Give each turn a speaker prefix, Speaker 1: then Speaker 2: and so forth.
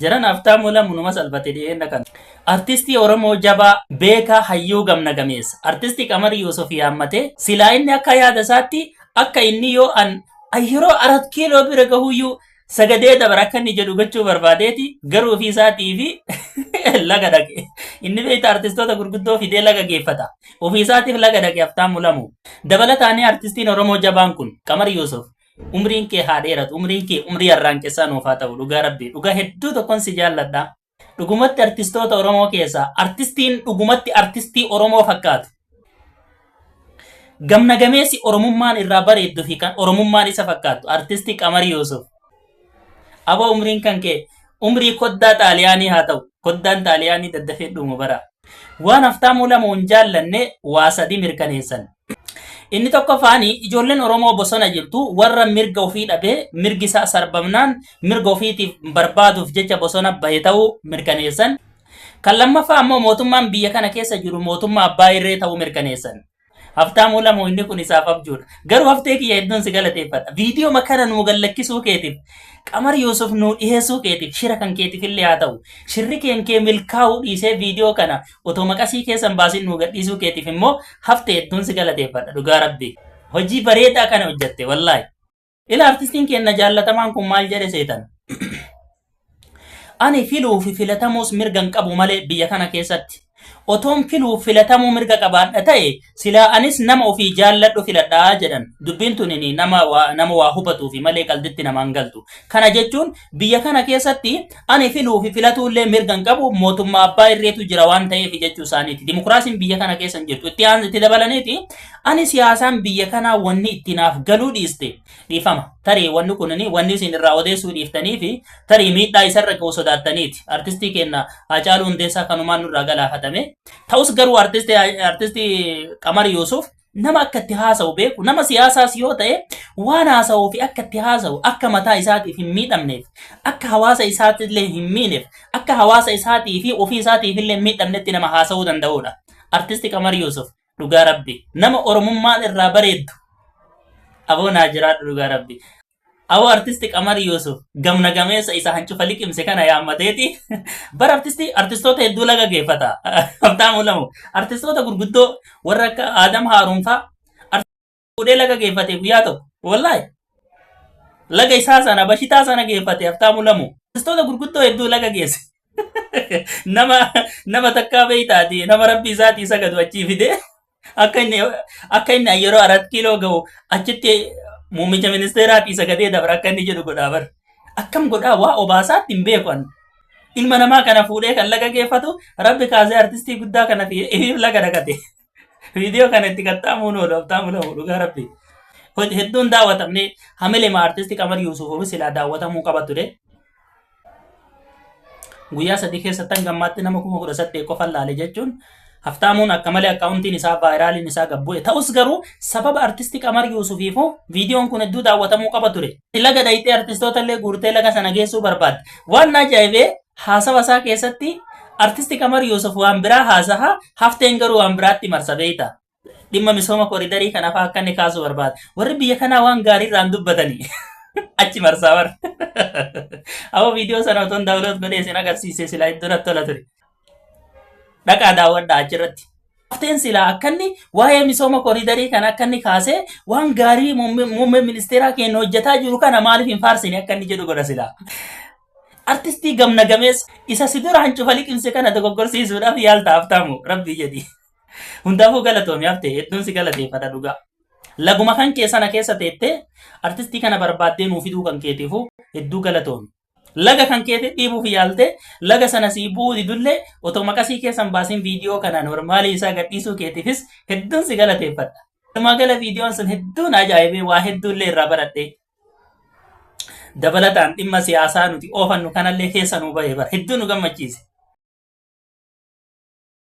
Speaker 1: Jaran Haftaamuu Lamuu numa salphate dhiyeenna kana. Artistii Oromoo jabaa beekaa hayyuu gamna gameessa. Artistii Qamar Yuusuf yaammatee silaa inni akka yaada isaatti akka inni yoo an yeroo arat kiiloo bira gahuyyuu sagadee dabara akka inni jedhu gochuu barbaadeeti garuu ofii isaatii fi laga dhaqe. Inni beekta artistoota gurguddoo fidee laga geeffata. Ofii isaatiif laga dhaqe Haftaamuu Lamuu. Dabalataanii artistiin Oromoo jabaan kun Qamar Yuusuf umriin kee haa dheeratu, umriin kee umrii harraanqessaa nuuf haa ta'u. Dhugaa rabbi, dhugaa hedduu tokkon si jaalladha. Dhugumatti artistoota Oromoo keessaa artistiin dhugumatti artistii Oromoo fakkaatu, gamna gameessi Oromummaan irraa bareeddu fi kan Oromummaan isa fakkaattu artistii Qamar Yuusuf. Aboo, umriin kan kee umrii koddaa Xaaliyaanii haa ta'u. Koddaan Xaaliyaanii daddafee dhumu bara. Waan Haftaamuu Lamuun jaallanne waa sadi mirkaneessan. Inni tokkoffaan, ijoolleen Oromoo bosona jirtu warra mirga ofii dhabee, mirgi isaa sarbamnaan mirga ofiitiif barbaaduuf jecha bosona bahe ta'uu mirkaneessan. Kan lammaffaa ammoo mootummaan biyya kana keessa jiru mootummaa abbaa irree ta'uu mirkaneessan. Haftaamuu Lamuu inni kun isaaf abjuudha. Garuu haftee kiyya, hedduun si galateeffadha. Viidiyoo kana nuu gallakkisuu keetiif, Qamar Yuusuf nuu dhiyeessuu keetiif, shira kan keetiif illee haa ta'u. Shirri keen kee milkaa'uu dhiisee viidiyoo kana otoo maqasii keessan baasin nuu gadhiisuu keetiif immoo haftee, hedduun si galateeffadha dhugaa rabbi. Hojii bareedaa kana hojjatte wallaahi. Ila artistiin keenya jaallatamaan kun maal jedhe seetan? "Ani filuu fi filatamuus mirga hin qabu malee biyya kana keessatti. Otoon filuu filatamuu mirga qabaadha ta'e, silaa anis nama ofii jaalladhu filadhaa" jedhan. Dubbiin tun nama waa hubatuufi malee qalditti namaan galtu. Kana jechuun biyya kana keessatti ani filuu fi filatuullee mirga hin qabu, mootummaa abbaa irreetu jira waan ta'eef jechuu isaaniiti. Dimokiraasiin biyya kana keessa hin jirtu. Itti dabalaniiti, "Ani siyaasaan biyya kanaa wanni itti naaf galuu dhiiste." Dhiifama, tarii wanni kun wanni isin irraa odeessuu dhiiftanii fi tarii miidhaa isarra ga'u sodaattaniiti. Artistii keenya Haacaaluu Hundeessaa kanumaan nurraa galaafatame. Ta'us garuu artistii Qamar Yuusuf nama akka itti haasa'u beeku, nama siyaasaas yoo ta'e waan haasa'uu fi akka itti haasa'u akka mataa isaatiif hin miidhamneef, akka hawaasa isaatiillee hin miineef, akka hawaasa isaatii fi ofii isaatiif illee hin miidhamnetti nama haasa'uu danda'udha. Artistii Qamar Yuusuf dhugaa rabbi nama Oromummaan irraa bareeddu. Aboo, naa jiraadhu dhugaa rabbi. Aboo, artisti Qamar Yuusuf gamna gameessa isa hancufa liqimse kana yaammateeti bara artistoota hedduu laga geeffata. Haftaamuu Lamu artistoota gurguddoo warra akka Aadam Haaruunfaa fuudhee laga geeffate guyyaa tokko. Wallaahi, laga isaa sana bashitaa sana geeffate Haftaamuu Lamu. Artistoota gurguddoo hedduu laga geesse. Nama takkaa beeytaati, nama rabbi isaatii sagadu achii fide, akka inni yeroo arat kiiloo ga'u achitti muummicha ministeeraatii sagadee dabra akka inni jedhu godhaa bar. Akkam godhaa waa obaasaatti hin beeku an. Ilma namaa kana fuudhee kan laga geeffatu rabbi kaasee artistii guddaa kana fi laga dhaqate. Viidiyoo kana itti qaxxaamuun oolu Haftaamuu Lamu dhugaa rabbi. Hedduun daawwatamne hamilema artistii Qamar Yuusuf silaa daawwatamuu qaba ture. Guyyaa 3 keessatti hanga ammaatti nama 18,000 qofa laale jechuun Haftaamuun akka malee akkaawuntiin isaa viraliin isaa gabbu'e. Ta'us garuu sababa artistii Qamar Yuusufiifuu viidiyoon kun hedduu daawwatamuu qaba ture. Laga dhayitee artistoota illee guurtee laga sana geessuu barbaadde. Waan na ajaa'ibee, haasawa isaa keessatti artisti Qamar Yuusuf waan biraa haasaha, hafteen garuu waan biraatti marsa beeyta. Dhimma misooma koriidarii kana fa'aa akka inni kaasuu barbaada. Warri biyya kanaa waan gaarii irraan dubbatanii achi marsaa bar. Aboo, viidiyoo sana otoon download godhee isin agarsiisee silaa iddoo natti tola ture. Dhaqaa daawwadhaa achirratti. Hafteen silaa akka inni waa'ee misooma koriidarii kana akka inni kaasee waan gaarii muummee ministeeraa keenya hojjetaa jiru kana maaliif hin faarsine akka inni jedhu godha silaa. Artistii gamna gameessa isa si dura hancufa liqimse kana dogoggorsiisuudhaaf yaalta Haftaamu, rabbii jedhi. Hundaafuu galatoomi haftee, hedduun si galateeffadha dhugaa. Laguma kan kee sana keessa teettee artistii kana barbaaddee nuu fiduu kan keetiifuu hedduu galatoomi. Laga kan keetti dhiibuuf yaaltee laga sana sii bu'uu didullee otoo maqasii keessan baasin viidiyoo kana normalii isaa gadhiisuu keetiifis hedduun si galateeffadha. Walumaa gala viidiyoon sun hedduun ajaa'ibee, waa hedduullee irraa baradhee. Dabalataan dhimma siyaasaa nuti oofannu kanallee keessa nuu bahee bara hedduu nu gammachiise.